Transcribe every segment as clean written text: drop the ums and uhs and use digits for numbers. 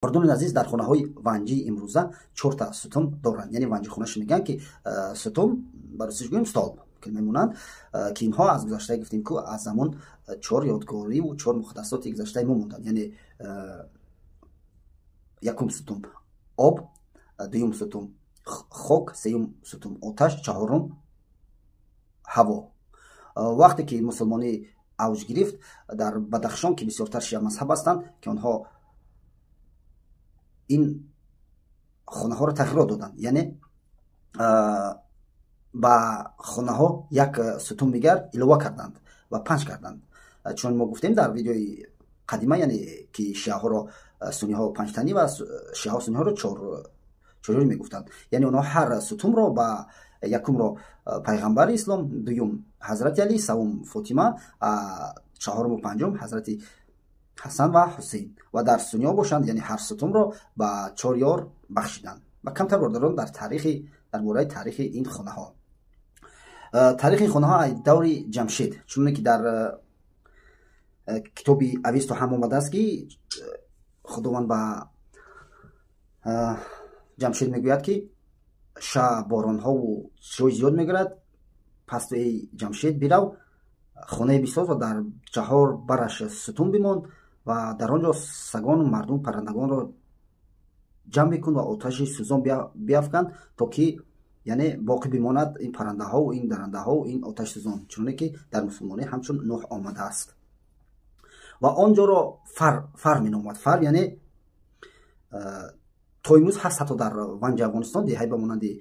Мардуми азиз, дар хонаҳои ванҷии имрӯза чорта сутун доранд. Яъне ванҷихонашо мегӯянд, ки сутун ба русиш гӯем, столб ки мемонанд, ки инҳо аз гузаштаи, гуфтем ку, аз замон чор ёдгориву чор муқаддасоти гузаштаи мо монданд. Яъне якум сутун об, дуюм сутун хок, сеюм сутун оташ, чаҳорум ҳаво. Вақте ки мусулмонӣ авҷ гирифт дар Бадахшон, ки бисёртар шиа мазҳаб ҳастанд, ки онҳо ин хонаҳоро тағйирот доданд, яъне ба хонаҳо як сутун дигар илова карданд ва панҷ карданд. Чун мо гуфтем дар видеои қадима, яъне ки шиаҳоро суниҳо панҷтанӣ ва шиаҳо суниҳоро чорёрӣ мегуфтанд. Яъне онҳо ҳар сутунро ба якумро пайғамбари ислом, дуюм ҳазрати Алӣ, савум Фотима, чаҳоруму панҷум ҳазрати Ҳасан ва Ҳусейн. Ва дар суниҳо бошанд, яъне ҳар сутунро ба чор ёр бахшиданд. Ва камтар, бародарон, дар таърихи, дар бораи таърихи ин хонаҳо. Таърихи ин хонаҳо аз даври Ҷамшед, чуноне ки дар китоби Авесто ҳам омадааст, ки Худованд ба Ҷамшед мегӯяд, ки ша боронҳову чизҳои зиёд мегирад, пас ту, эй Ҷамшед, бирав, хонае бисоз ва дар чаҳор бараш сутун бимон ва дар он ҷо сагону мардуму паррандагонро ҷамъ бикун ва оташи сӯзон биафкан, то ки яъне боқӣ бимонад ин паррандаҳову ин дарандаҳову ин оташи сӯзон, чуноне ки дар мусулмонӣ ҳамчун Нӯҳ омадааст. Ва он ҷоро фар меномад. Фар яъне то имрӯз ҳаст ҳатто дар ванҷи Афғонистон деҳаи ба монанди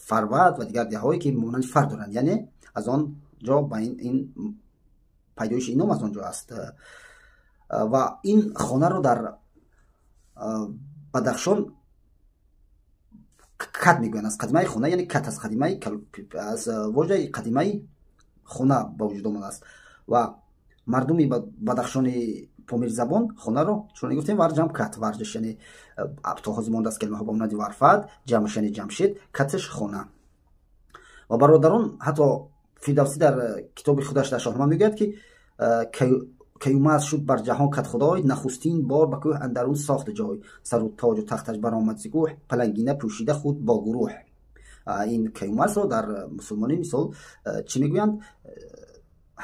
Фарвад ва дигар деҳаҳое, ки монанди фар доранд. Яъне аз он ҷо ба ин пайдоиши ин ном аз он ҷо аст. Ва ин хонаро дар Бадахшон кат мегӯянд, аз қадимаи хона, яъне кат аз қадимаи, аз вожаи қадимаи хона ба вуҷуд омадааст. Ва мардуми Бадахшони помирзабон хонаро, чуноне гуфтем, варҷам кат, варҷаш яъне то ҳозир мондааст калимаҳо ба монанди варфат, ҷамъаш яъне Ҷамшед, каташ хона. Ва бародарон, ҳатто Фирдавсӣ дар китоби худаш, дар Шоҳнома мегӯяд, ки Каюмарс шуд бар ҷаҳон кадхудой, нахустин бор ба кӯҳ андарун сохт ҷой, сару тоҷу тахташ баромад зи кӯҳ, палангина пӯшида худ бо гурӯҳ. Ин Каюмарсро дар мусулмонӣ мисол чӣ мегӯянд?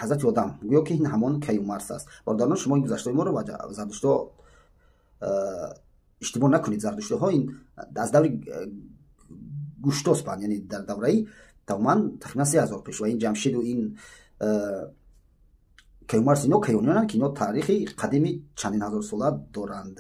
Ҳазрати Одам, гӯё ки ин ҳамон Каюмарс аст. Бародарон, шумо ин гузаштаҳои моро ба зардуштиҳо иштибоҳ накунед. Зардуштиҳо ин аз даври Гуштоспанд, яъне дар давраи тамоман тахминан 3000 пеш. Ва ин Ҷамшиду ин Каюмарс, ино каёниёнанд, ки ино таърихи қадими чандин ҳазорсола доранд.